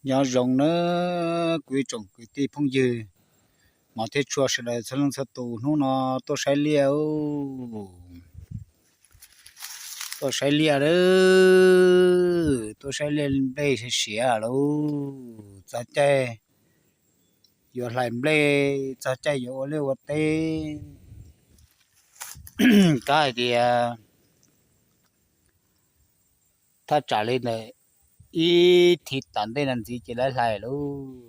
Nyob zoo nawb kuv ib tsoom kwv tij phooj ywg, hmov thiab tshua sawv daws txhua leej txhua tus, hnub no tuaj saib liaj, tuaj saib liaj lawm, tuaj saib liaj nplej siav siav lauj. Txog caij yuav hlais nplej, txog caij yuav ua liaj ua teb, kab hais tias thaj tsam li ntawm ib thiv tom ntej no ntxiv ces lawv hlais lauj,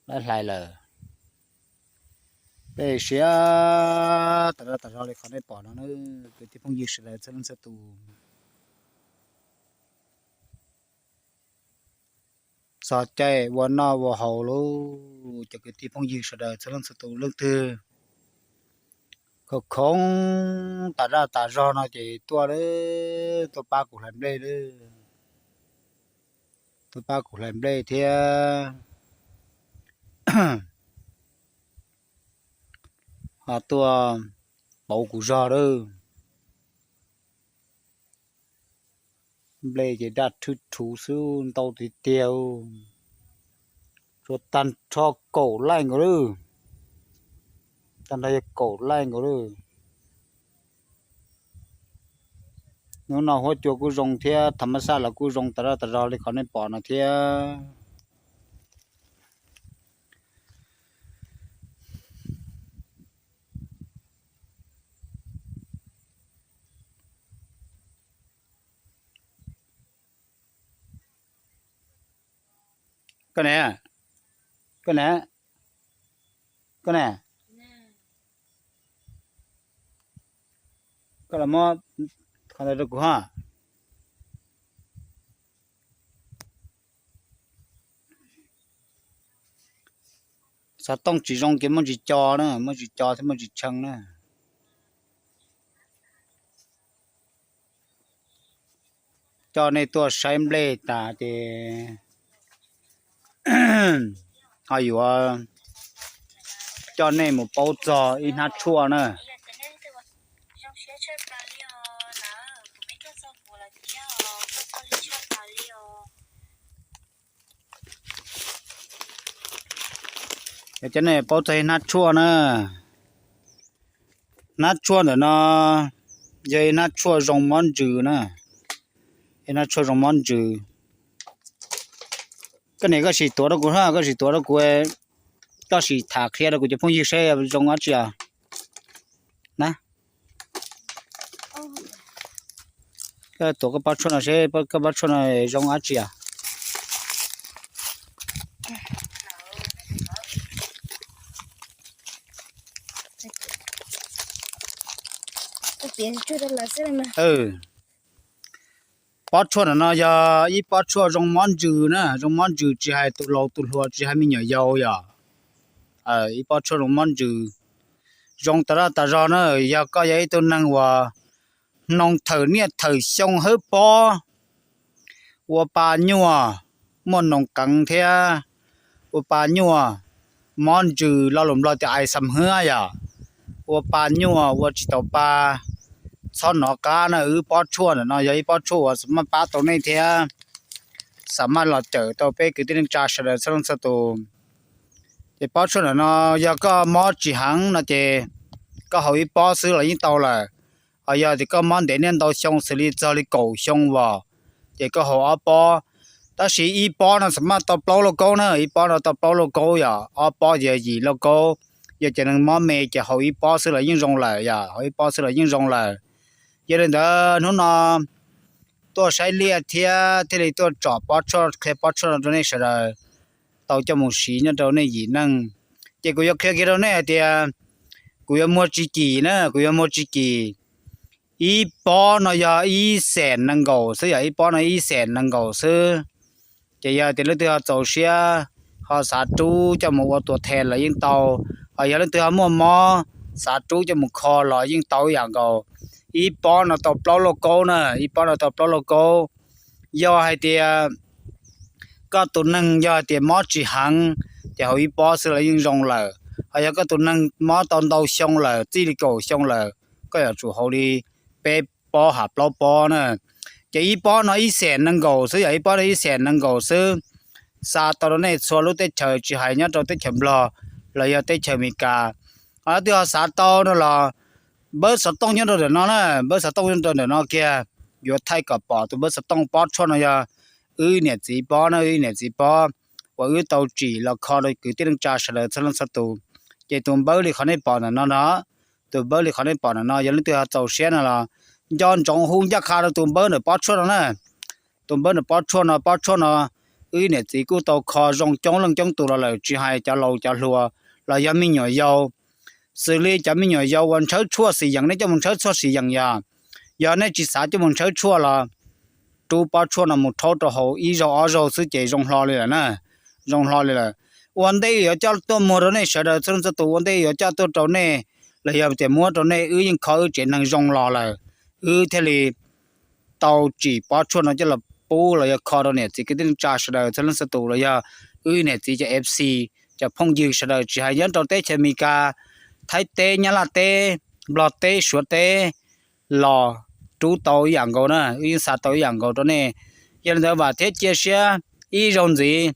lawv hlais lawm. Nplej siav tas zog tas zog li qhov nej pom no, kwv tij phooj ywg sawv daws txhua leej txhua tus. Txog caij ua noj ua haus lauj, cov kwv tij phooj ywg sawv daws txhua leej txhua tus, leej twg khoom khoom tas zaj tas zog no ces tuaj, tuaj pab kuv hlais nplej, tuaj pab kuv hlais nplej thiab ho tuaj pauv kuv zog lawm. Nplej ces daj rhwv rhuv xwb, ntau tiag tiag, tsuas tag nrho kaum laij nkaus lawm, tag nrho yog kaum laij nkaus lawm. Hnub no huab cua kuj zoo thiab, tham mas xaj los kuj zoo tas zaj tas zog li qhov nej pom no thiab. Koj ne, koj ne, koj ne, koj los muab qhov ntawd rau kuv ha. Xov tooj tsis zoo ces muaj tsis co na, muaj tsis co thiab muaj tsis tshee na. Coj nej tuaj saib nplej tas ces ho yuav coj nej mus paub txog ib hnab tshuaj na. Coj nej paub txog ib hnab tshuaj na. Hnab tshuaj ntawm no yog ib hnab tshuaj zoo mob ntsws na. Ib hnab tshuaj zoo mob ntsws. Koj niam, koj sim tuav rau kuv, koj sim tuav rau kuv, koj sim tham qhia rau kuv cov phooj ywg seb zoo dab tsi os na. Koj tuav koj pob tshuaj no seb koj pob tshuaj no zoo dab tsi os. Pob tshuaj ntawm no yog ib pob tshuaj zoo mob ntsws na, zoo mob ntsws tsis hais tus laus tus hluas tsis hais me nyuam yaus yom. Ib pob tshuaj zoo mob ntsws, zoo tas zog tas zog na. Yog koj yog ib tug neeg uas hnoos thawm niaj thawm xyoo hawb pob, ua pa nyuaj, muaj noos qeev thiab ua pa nyuaj, mob ntsws, lo lus Nplog tias ais xam hwb yom, ua pa nyuaj ua tsis tau pa, txhob hnov qab na. Wb pob tshuaj ntawm no yog ib pob tshuaj uas xam maj pab tau nej thiab xam maj los cawm tau peb kwv tij neej tsa sawv daws txhua leej txhua tus. Ces pob tshuaj ntawm no yog koj mob tsis heev no ces koj haus ib pob xwb los yeej tau lawm. Ho yog tias koj mob ntev niaj ntau xyoo xws li txog li kaum xyoo os, ces koj haus ob pob. Tab sis ib pob no xam maj tau plaub lauj kaub na, ib pob no tau plaub lauj kaub yom, ob pob ces yim lauj kaub. Yog cov neeg mob me ces haus ib pob xwb los yeej zoo lawm yom, haus ib pob xwb los yeej zoo lawm. Yog li ntawd hnub no tuaj saib liaj thiab thiaj li tuaj tsom pob tshuaj, qhia pob tshuaj no rau nej sawv daws tau coj mus siv nyob rau nej yim neej. Ces kuv yuav qhia kiag rau nej hais tias kuv yuav muag tsis kim na, kuv yuav muag tsis kim. Ib pob no yog ib xees nees nkaum xwb yom, ib pob no ib xees nees nkaum xwb. Ces yog tias leej twg ho txaus siab ho xav rub coj mus ua tua the los yeej tau, ho yog leej twg ho muaj mob xav rub coj mus kho los yeej tau ib yam nkaus. Ib pob no tau plaub lauj kaub na, ib pob no tau plaub lauj kaub. Yog hais tias koj tus neeg yog hais tias mob tsis heev, ces haus ib pob xwb los yeej zoo lawm. Ho yog koj tus neeg mob tau ntau xyoo lawm, txij li kaum xyoo lawm, koj yuav tsum haus li peb pob ham plaub pob na. Ces ib pob no ib xees nees nkaum xwb, yog ib pob no ib xees nees nkaum xwb. Xa tau rau nej txhua lub teb chaws, tsis hais nyob rau teb chaws Nplog los yog teb chaws Amelikas. Ho leej twg ho xav tau no los npawb xov tooj nyob rau ntawm no na, npawb xov tooj nyob rau ntawm no kiag. Yuav thaij kom pom tus npawb xov tooj pob tshuaj no yog wb niam txiv pob na, wb niam txiv pob uas wb tau tsim los kho rau kwv tij neej tsa sawv daws txhua leej txhua tus. Ces tus npawb li qhov nej pom ntawm no no, tus npawb li qhov nej pom ntawm no, yog leej twg ho txaus siab no los nco ntsoov hu ncaj qha rau tus npawb ntawm pob tshuaj no na. Tus npawb ntawm pob tshuaj no, pob tshuaj no wb niam txiv kuj tau kho zoo coob leej coob tus los lawm, tsis hais cov laus cov hluas los yog me nyuam yaus. Xws li cov me nyuam yaus uas ntshawb tshuaj xiv yees, nej coj mus ntshawb tshuaj xiv yees, yog, yog nej tsis xav coj mus ntshawb tshuaj los rub pob tshuaj no mus rhaub rau haus ib zaug ob zaug xwb ces zoo hlo li lawm na, zoo hlo li lawm. Ua ntej yuav coj tuaj muag rau nej sawv daws txhua leej txhua tus, ua ntej yuav coj tuaj rau nej los yog tias muab rau nej, wb yeej kho wb tsev neeg zoo los lawm, wb thiaj li tau tsim pob tshuaj no coj los pub los yog kho rau niam txiv kwv tij neej tsa sawv daws txhua leej txhua tus los yog wb niam txiv cov F C, cov phooj ywg sawv daws tsis hais nyob rau teb chaws Amelikas, Thaib teb, Nyab Laj teb, Nplog teb, Suav teb los rub tau ib yam nkaus na, wb yeej xa tau ib yam nkaus rau nej. Yog li ntawd vam thiab cia siab ib zaug ntxiv,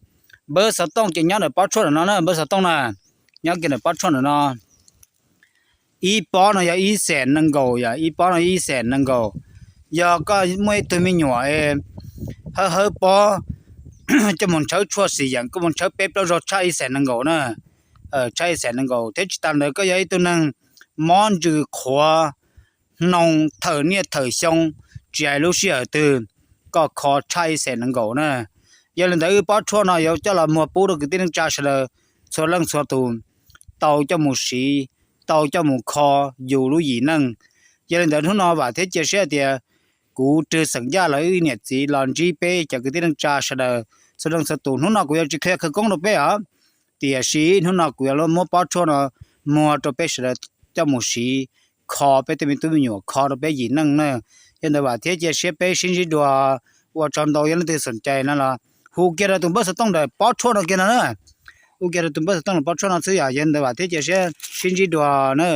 npawb xov tooj ces nyob ntawm pob tshuaj ntawm no na, npawb xov tooj na, nyob kiag ntawm pob tshuaj ntawm no. Ib pob no yog ib xees nees nkaum, yog ib pob no ib xees nees nkaum. Yog koj muaj ib tug me nyuam hawb hawb pob coj mus ntshawb tshuaj xiv yees, koj mus ntshawb peb plaub zaug tshaj ib xees nees nkaum na, tshaj ib xees nees nkaum. Thiab tsis tas ntawd koj yog ib tug neeg mob ntsws qhuav hnoos thawm niaj thawm xyoo, tsis hais lub sij hawm twg, koj kho tshaj ib xees nees nkaum na. Yog li ntawd wb pob tshuaj no yuav coj los muag pub rau kwv tij neej tsa sawv daws txhua leej txhua tus tau coj mus siv, tau coj mus kho yus lub yim neej. Yog li ntawd hnub no vam thiab cia siab tias kuv Rwg xeem Yaj los wb niam txiv los ntsib peb cov kwv tij neej tsa sawv daws txhua leej txhua tus. Hnub no kuv yuav tsis qhia khawv koob rau peb os, tiam sis hnub no kuv yuav muab pob tshuaj no muag rau peb sawv daws coj mus siv kho peb tej me tub me nyuam, kho rau peb yim neej na. Yog ntawd vam thiab cia siab peb sib ntsib dua. Ua tsaug ntau, yog leej twg xom cai no los hu kiag rau tus npawb xov tooj ntawm pob tshuaj no kiag no na. Hu kiag rau tus npawb xov tooj ntawm pob tshuaj no xwb yom. Yog ntawd vam thiab cia siab sib ntsib dua na.